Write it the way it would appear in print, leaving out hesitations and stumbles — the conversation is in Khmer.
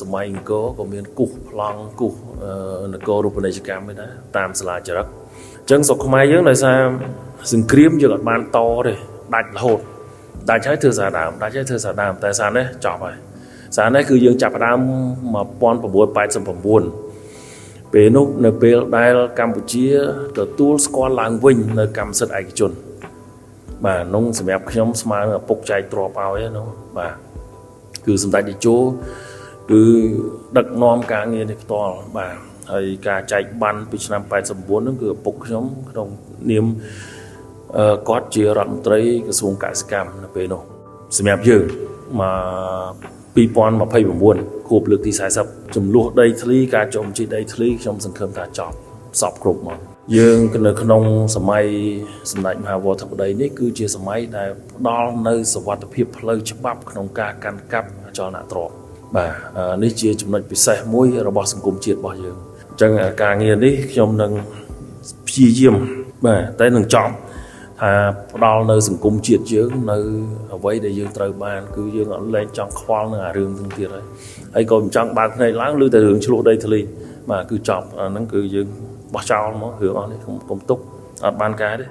សម័យអង្គរក៏មានគូសប្លង់គូសនគររូបនីយកម្មឯដែរតាមសាលាចរិកអញ្ចឹងស្រុកខ្មែរយើងដោយសារសង្គ្រាមយើងអត់បានតទេដាច់រហូតដាច់ហើយធ្វើសារដើមដាច់ហើយធ្វើសារដើមតែសារនេះចប់ហើយសារនេះគឺយើងចាប់ផ្ដើម1989ពេលនោះនៅពេលដែលកម្ពុជាទទួលស្គាល់ឡើងវិញនៅកម្មសិទ្ធិឯកជនបាទនោះសម្រាប់ខ្ញុំស្មើនឹងឪពុកចែកទ្រព្យឲ្យនោះបាទគឺសម្ដេចតេជោគឺដឹកនាំការងារនេះផ្ទាល់បាទហើយការចែកបានពីឆ្នាំ89ហ្នឹងគឺឪពុកខ្ញុំក្នុងនាមគាត់ជារដ្ឋមន្ត្រីក្រសួងកសិកម្មនៅពេលនោះសម្រាប់យើងមក2029ខួបលើកទី40ចំនួនដីធ្លីការចុះបញ្ជីដីធ្លីខ្ញុំសង្ឃឹមថាចប់សពគ្រប់មកយើងនៅក្នុងសម័យសម្ដេចមហាវរធិបតីនេះគឺជាសម័យដែលផ្ដល់នៅសវត្ថិភាពផ្លូវច្បាប់ក្នុងការកាន់កាប់អចលនទ្រព្យបាទនេះជាចំណុចពិសេសមួយរបស់សង្គមជាតិរបស់យើងអញ្ចឹងការងារនេះខ្ញុំនឹងព្យាយាមបាទតែនឹងចប់ថាផ្ដល់នៅសង្គមជាតិយើងនៅអ្វីដែលយើងត្រូវបានគឺយើងអត់លែងចង់ខ្វល់នឹងអារឿងទាំងទៀតហើយហើយក៏មិនចង់បើកភ្នែកឡើងឬតែរឿងឆ្លោះដីធ្លីបាទគឺចប់អាហ្នឹងគឺយើងបោះចោលមករឿងអស់នេះកុំទុកអត់បានការទេ។